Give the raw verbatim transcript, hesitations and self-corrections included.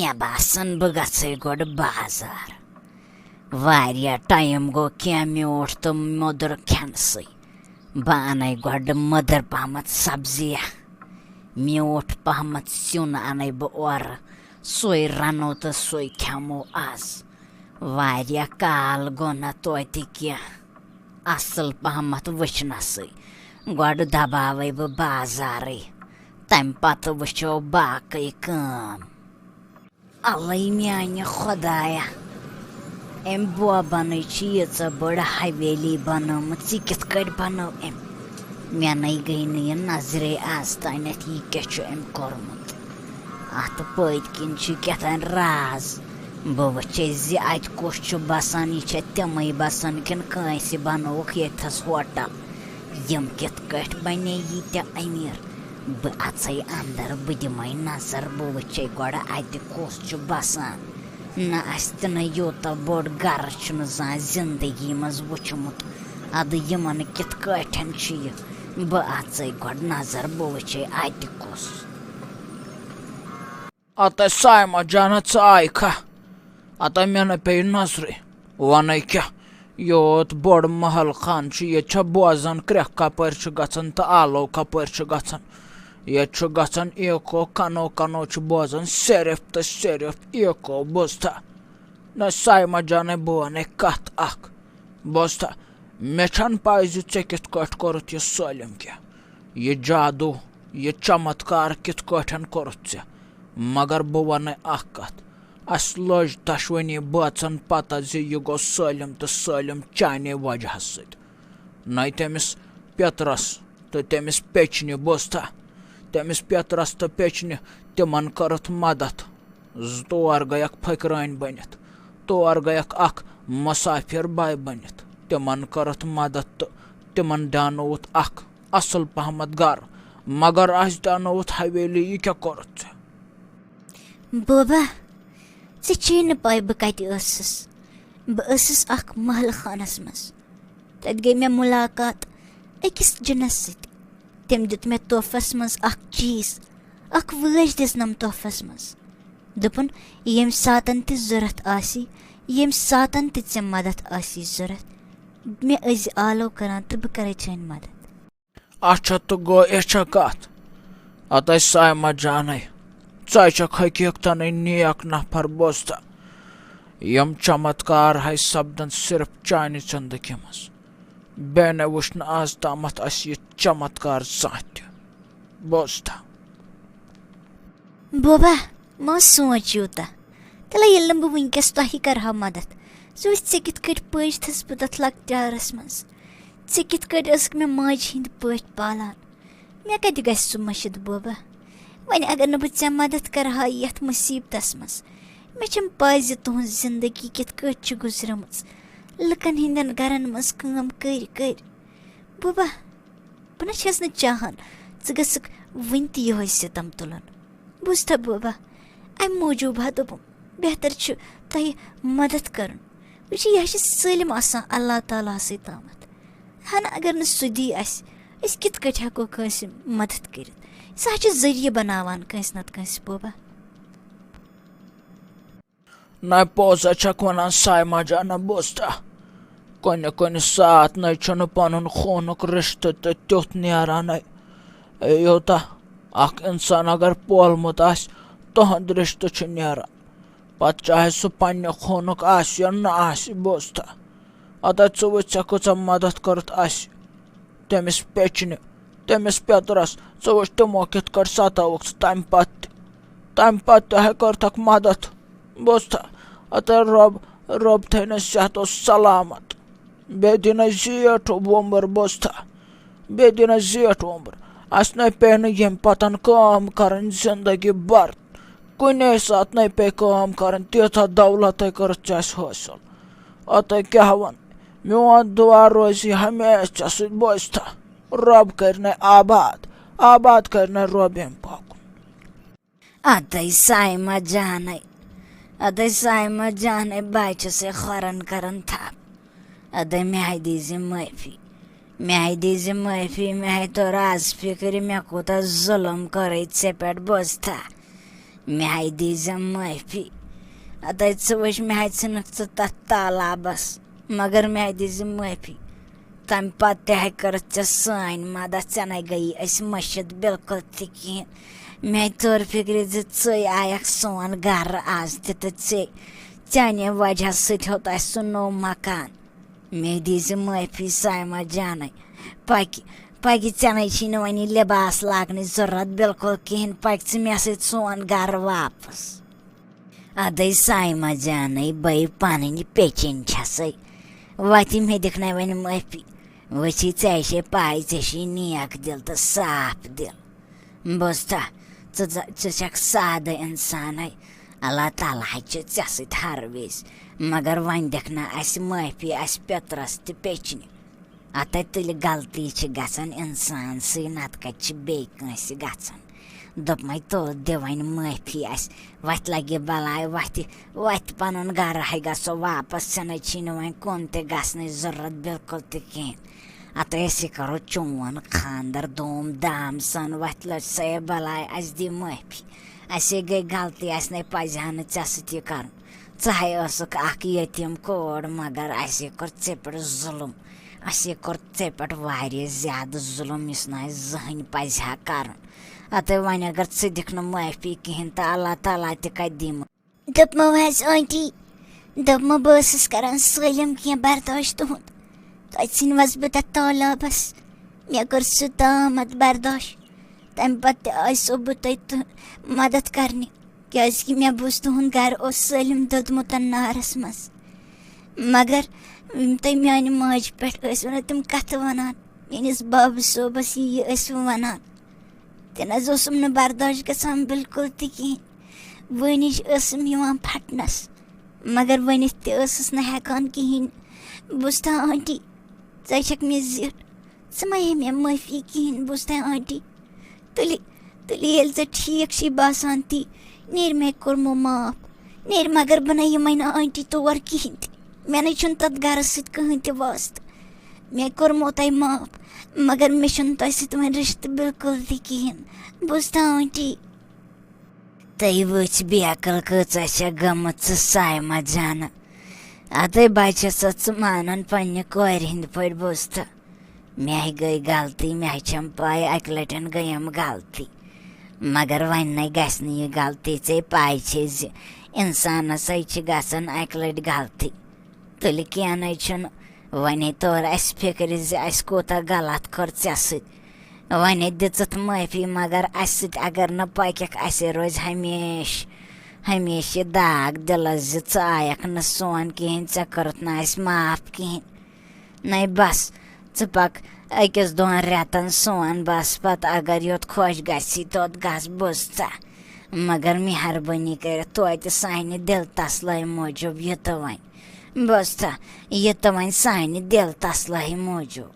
مےٚ باسان، بہٕ گژھے گۄڈٕ بازار۔ واریاہ ٹایم گوٚو کینٛہہ میوٗٹھ تہٕ مۄدُر کھٮ۪نسٕے۔ بہٕ اَنَے گۄڈٕ مٔدٕر پہمتھ سبزیہ، میوٗٹھ پہمتھ سیُن اَنَے بہٕ اورٕ۔ سُے رَنو تہٕ سُے کھٮ۪مو آز۔ واریاہ کال گوٚو نہ توتہِ کینٛہہ اَصٕل پہمتھ وٕچھنَسٕے۔ گۄڈٕ دباوَے بہٕ بازارٕے، تَمہِ پتہٕ وٕچھو باقٕے کٲم۔ اَلَے میٛانہِ خۄدایا، أمۍ بوبَنٕے چھِ ییٖژاہ بٔڑ حویلی بَنٲومٕژ، یہِ کِتھ کٲٹھۍ بَنٲو أمۍ؟ مےٚ نَے گٔے نہٕ یہِ نظرے آز تانٮ۪تھ، یہِ کیٛاہ چھُ أمۍ کوٚرمُت۔ اَتھ پٔتۍ کِنۍ چھُ کیٛاہ تام راز۔ بہٕ وٕچھے زِ اَتہِ کُس چھُ بَسان، یہِ چھےٚ تِمَے بَسان کِنہٕ کٲنٛسہِ بَنووُکھ ییٚتھَس ہوٹَل؟ یِم کِتھ کٲٹھۍ بَنے ییٖتیٛاہ أمیٖر؟ بہٕ اَژَے اَندَر، بہٕ دِمَے نظر، بہٕ وٕچھے گۄڈٕ اَتہِ کُس چھُ بَسان۔ نہ آسہِ تہِ نہٕ یوٗتاہ بوٚڑ گَرٕ چھُنہٕ زانٛہہ زِندگی منٛز وٕچھمُت۔ اَدٕ یِمَن کِتھ کٲٹھۍ چھُ یہِ؟ بہٕ اَژَے گۄڈٕ نظر، بہٕ وٕچھے اَتہِ کُس۔ اَتَے سایمہ جانہ ژٕ آیہِ کھا؟ اَتَے مےٚ نہ پیٚیہِ نظرٕے۔ وَنَے کیٛاہ؟ یوٗت بوٚڑ محل خان چھُ، ییٚتہِ چھا بوزان کرٛٮ۪کھ کَپٲرۍ چھِ گژھان تہٕ آلو کَپٲرۍ چھِ گژھان؟ ییٚتہِ چھُ گژھان ایٖکو، کَنو کَنو چھُ بوزان صرف تہٕ صرف ایٖکو۔ بوزتھا؟ نہ سایمہ جانَے، بہٕ وَنَے کَتھ اَکھ۔ بوزتھا؟ مےٚ چھَنہٕ پَے زِ ژےٚ کِتھ کٲٹھۍ کوٚرُتھ یہِ سٲلِم کینٛہہ۔ یہِ جادوٗ، یہِ چمتکار کِتھ کٲٹھۍ کوٚرُتھ ژےٚ؟ مگر بہٕ وَنَے اَکھ کَتھ، اَسہِ لٔج دۄشوٕنی بٲژَن پَتہ زِ یہِ گوٚو سٲلِم تہٕ سٲلِم چانے وجہَس سۭتۍ۔ نَے تٔمِس پیٚترَس تہٕ تٔمِس پیٚچنہِ، بوزتھا؟ تٔمِس پیٚترَس تہٕ پیٚچنہِ، تِمَن کٔرٕتھ مدد۔ زٕ تور گٔیَکھ پھٔکرٲنۍ بٔنِتھ، تور گٔیَکھ اَکھ مُسافِر باے بٔنِتھ۔ تِمَن کٔرٕتھ مدد تہٕ تِمَن دیٛانووُتھ اَکھ اَصٕل پَہمَتھ گَرٕ، مگر اَسہِ دیٛانووُتھ حویلی۔ یہِ کیٛاہ کوٚرُتھ ژےٚ؟ بوبا، ژےٚ چھے نہٕ پَے بہٕ کَتہِ ٲسٕس۔ بہٕ ٲسٕس اَکھ محلہٕ خانَس منٛز۔ تَتہِ گٔے مےٚ مُلاقات أکِس جِنَس سۭتۍ۔ تٔمۍ دیُت مےٚ تحفَس منٛز اَکھ چیٖز، اَکھ وٲج دِژنَم تحفَس منٛز۔ دوٚپُن، ییٚمہِ ساتَن تہِ ضوٚرَتھ آسی، ییٚمہِ ساتَن تہِ ژےٚ مدد آسی ضوٚرَتھ، مےٚ ٲسۍ زِ آلو کَران تہٕ بہٕ کَرَے چٲنۍ مدد۔ اچھا تہٕ گوٚو یہِ چھا کتھ؟ اَتَے سایمہ جانَے، ژٕ چھَکھ حقیٖقتَنٕے نیک نفر، بوزتھا؟ یِم چمتکار ہے سپدن صرف چانہِ زندگی منٛز۔ بیٚیہِ نَے وُچھ نہٕ آز تامَتھ اَسہِ یہِ چمتکار زانٛہہ تہِ، بوزتھا؟ بوبا، مہ سونٛچ یوٗتاہ۔ تیٚلہِ ییٚلہِ نہٕ بہٕ وٕنکیٚس تۄہہِ کرٕ ہا مدد، ژٕ وٕچھ ژےٚ کِتھ کٲٹھۍ پٔج تھٔس بہٕ تَتھ لۄکٹارَس منٛز۔ ژےٚ کِتھ کٲٹھۍ ٲسٕکھ مےٚ ماجہِ ہِنٛدۍ پٲٹھۍ پالان۔ مےٚ کَتہِ گژھِ سُہ مٔشِتھ، بوبا؟ وۄنۍ اگر نہٕ بہٕ ژےٚ مدد کرٕ ہا یَتھ مُصیٖبتَس منٛز، مےٚ چھَم پَے زِ تُہٕنٛز زِندگی کِتھ کٲٹھۍ چھِ گُزرٲمٕژ۔ لُکَن ہِنٛدٮ۪ن گَرَن منٛز کٲم کٔرۍ کٔرۍ۔ بوبا، بہٕ نہ چھَس نہٕ چاہان ژٕ گژھکھ وٕنہِ تہِ یِہوٚے سِتَم تُلُن۔ بوٗزتھا بوبا، اَمہِ موٗجوٗب ہا دوٚپُم، بہتر چھُ تۄہہِ مدد کَرُن۔ وٕچھ، یہِ ہا چھِ سٲلِم آسان اللہ تعالیٰ ہَسٕے تامَتھ۔ ہَنا اگر نہٕ سُہ دی اَسہِ، أسۍ کِتھ کٲٹھۍ ہٮ۪کو کٲنٛسہِ مدد کٔرِتھ؟ سُہ ہا چھُ ذٔریعہٕ بَناوان کٲنٛسہِ نَتہٕ کٲنٛسہِ، بوبا۔ نَے پوٚز ہا چھَکھ وَنان سایمہ جانہ، بوزتھا؟ کُنہِ کُنہِ ساتہٕ نَے چھُنہٕ پَنُن خوٗنُک رِشتہٕ تہِ تیُتھ نیرانٕے۔ یوٗتاہ اَکھ اِنسان اگر پولمُت آسہِ، تُہُنٛد رِشتہٕ چھُ نیران۔ پَتہٕ چاہے سُہ پنٛنہِ خوٗنُک آسہِ یا نہ آسہِ، بوزتھا؟ اَدٕ ژٕ وٕچھ، ژےٚ کۭژاہ مدد کٔرٕتھ اَسہِ۔ تٔمِس پیٚچنہِ، تٔمِس پیٚترَس، ژٕ وٕچھ تِمو کِتھ کٲٹھۍ ستٲوُکھ ژٕ تَمہِ پتہٕ تہِ۔ تَمہِ پتہٕ تہِ ہے کٔرتھکھ مدد۔ بوزتھا؟ اَدٕ رۄب، رۄب تھٲینَس صحت و سلامت۔ بیٚیہِ دِنَس زیٖٹھ وۄمبٕر، بوزتھا؟ بیٚیہِ دِنَس زیٖٹھ وۄمبٕر۔ اَسہِ نَے پیٚیہِ نہٕ ییٚمہِ پتَن کٲم کَرٕنۍ زِندگی بھر۔ کُنے ساتہٕ نَے پیٚیہِ کٲم کَرٕنۍ، تیٖژاہ دولت ہے کٔرٕتھ ژےٚ اَسہِ حٲصِل۔ اَدٕ کیٛاہ وَن، میون دُعا روزِ ہمیشہِ ژےٚ سۭتۍ، بوزتھا؟ رۄب کٔرِنَے آباد، آباد کٔرِنَے رۄب ییٚمہِ پاکُن۔ اَدَے سایمہ جانَے، اَدَے سایمہ جانَے، بہٕ چھَسَے کھۄرَن کَران تھَپھ۔ اَدَے مےٚ دیٖزِ معٲفی، مےٚ دیٖزِ معٲفی، مےٚ توٚر آز فِکرِ مےٚ کوٗتاہ ظُلم کوٚرُے ژےٚ پٮ۪ٹھ، بوزتھا؟ مےٚ ہاے دیٖزِ معٲفی۔ اَدَے ژٕ وٕچھ، مےٚ ہاے ژھٕنُکھ ژٕ تَتھ تالابَس، مگر مےٚ ہاے دیٖزِ معٲفی۔ تَمہِ پَتہٕ تہِ ہاے کٔرٕتھ ژےٚ سٲنۍ مَدَد، ژےٚ نَے گٔیی اَسہِ مٔشِتھ بِلکُل تہِ کِہیٖنۍ۔ مےٚ توٚر فِکرِ زِ ژٕے آیَکھ سون گَرٕ آز تہِ، تہٕ ژے، چانہِ وجہ سۭتۍ ہیوٚت اَسہِ سُہ نوٚو مکان۔ مےٚ دیٖزِ معٲفی سایمہ جانَے۔ پَکہِ، پَکہِ، ژےٚ نَے چھی نہٕ وۄنۍ یہِ لِباس لاگنٕچ ضروٗرت بِلکُل کِہیٖنۍ۔ پَکہِ ژٕ مےٚ سۭتۍ سون گَرٕ واپَس۔ اَدَے سایمہ جانَے، بَے پَنٕنۍ پیٚچِنۍ چھَسَے۔ وَتہِ مےٚ دِکھ نَے وۄنۍ معٲفی۔ وٕچھی، ژےٚ چھے پَے، ژےٚ چھی نیک دِل تہٕ صاف دِل۔ بوزتھا، ژٕ ژٕ چھَکھ سادٕ اِنسانَے۔ اللہ تعالیٰ ہَے چھُ ژےٚ سۭتۍ ہر وِزِ۔ مگر وۄنۍ دِکھ نہ اَسہِ معٲفی، اَسہِ پیٚترَس تہِ پیٚچِنہِ۔ اَتَے تُلہِ غلطی چھِ گژھان اِنسان سٕے، نَتہٕ کَتہِ چھِ بیٚیہِ کٲنٛسہِ گژھان۔ دوٚپمَے، تُل، دِ وۄنۍ معٲفی اَسہِ۔ وَتھِ لَگہِ بَلاے، وَتھِ، وَتھِ پَنُن گَرٕ ہَے گژھو واپَس۔ ژےٚ نَے چھی نہٕ وۄنۍ کُن تہِ گژھنٕچ ضروٗرت بِلکُل تہِ کِہیٖنۍ۔ اَتَے أسے کَرو چون خانٛدَر دوٗم دام سان۔ وَتھِ لَگہِ سا بَلاے، اَسہِ دِ معٲفی۔ اَسے گٔے غلطی، اَسہِ نَے پَزِ ہا نہٕ ژےٚ سۭتۍ یہِ کَرُن۔ ژٕ ہَے ٲسٕکھ اَکھ یتیٖم کوٗر، مگر اَسے کوٚر ژےٚ پٮ۪ٹھ ظُلُم۔ اَسے کوٚر ژےٚ پٮ۪ٹھ واریاہ زیادٕ ظُلُم، یُس نہٕ اَسہِ زٕہٕنۍ پَزِ ہا کَرُن۔ اَتَے وۄنۍ اگر ژٕ دِکھ نہٕ معٲفی کِہیٖنۍ، تہٕ اللہ تعالیٰ تہِ کَتہِ دِمہٕ؟ دوٚپمو حظ آنٹی، دوٚپمو بہٕ ٲسٕس کَران سٲلِم کینٛہہ برداشت تُہُنٛد۔ تۄہہِ ژھٕنۍوَس بہٕ تَتھ تالابَس۔ مےٚ کوٚر سُہ تامَتھ برداشت۔ تَمہِ پَتہٕ تہِ آیسو بہٕ تۄہہِ تُہ-، مَدَد کَرنہِ، کیٛازِکہِ مےٚ بوٗز تُہُنٛد گَرٕ اوس سٲلِم دوٚدمُت نارَس منٛز۔ مگر یِم تۄہہِ میٛانہِ ماجہِ پٮ۪ٹھ ٲسِو نہ تِم کَتھٕ وَنان، میٛٲنِس بابہٕ صٲبَس یہِ یہِ ٲسِو وَنان، تہِ نہ حظ اوسُم نہٕ برداشت گژھان بِلکُل تہِ کِہیٖنۍ۔ وٲنِج ٲسٕم یِوان پھَٹنَس، مگر ؤنِتھ تہِ ٲسٕس نہٕ ہٮ۪کان کِہیٖنۍ۔ بوٗزتھا آنٹی، ژٕ چھَکھ مےٚ زِٹھ، ژٕ مہ ہےٚ مےٚ معٲفی کِہیٖنۍ، بوٗزتھا آنٹی؟ تُلہِ، تُلہِ، ییٚلہِ ژےٚ ٹھیٖک چھی باسان تی، نیرِ مےٚ کوٚرمو معاف۔ نیرِ، مگر بہٕ نَے یِمَے نہٕ آنٹی تور کِہیٖنۍ تہِ۔ مےٚ نَے چھُنہٕ تَتھ گَرَس سۭتۍ کٕہٕنۍ تہِ واسطہٕ۔ مےٚ کوٚرمو تۄہہِ معاف، مگر مےٚ چھُنہٕ تۄہہِ سۭتۍ وۄنۍ رِشتہٕ بِلکُل تہِ کِہیٖنۍ۔ بوٗزتھا آنٹی؟ تُہۍ وٕچھ، بے عقل کۭژاہ چھےٚ گٔمٕژ ژٕ سایمہ جانہٕ۔ اَدَے بَچہٕ سا، ژٕ مانان پنٛنہِ کورِ ہِنٛدۍ پٲٹھۍ، بوٗزتھا؟ مےٚ گٔے غلطی، مےٚ چھَم پَے اَکہِ لَٹٮ۪ن گٔیَم غلطی۔ مگر وۄنۍ نَے گژھِ نہٕ یہِ غلطی، ژےٚ پَے چھے زِ اِنسانَس ہے چھِ گژھان اَکہِ لَٹہِ غلطی۔ تُلہِ، کینٛہہ نَے چھُنہٕ۔ وۄنۍ ہے توٚر اَسہِ فِکرِ زِ اَسہِ کوٗتاہ غلط کوٚر ژےٚ سۭتۍ۔ وۄنۍ ہے دِژٕتھ معٲفی، مگر اَسہِ سۭتۍ اگر نہٕ پَکَکھ، اَسے روزِ ہمیشہِ، ہمیشہِ یہِ داغ دِلَس زِ ژٕ آیَکھ نہٕ سون کِہیٖنۍ، ژےٚ کوٚرُتھ نہٕ اَسہِ معاف کِہیٖنۍ۔ نَے بَس، ژٕ پَک أکِس دۄن رٮ۪تَن سون، بَس پَتہٕ اگر یوٚت خۄش گژھی توٚت گژھ، بوٗزتھا؟ مگر مہربٲنی کٔرِتھ توتہِ سانہِ دِل تسلٲے موٗجوٗب یہِ تہٕ وۄنۍ، بوٗزتھا؟ یہِ تہٕ وۄنۍ سانہِ دِل تسلٲے موٗجوٗب۔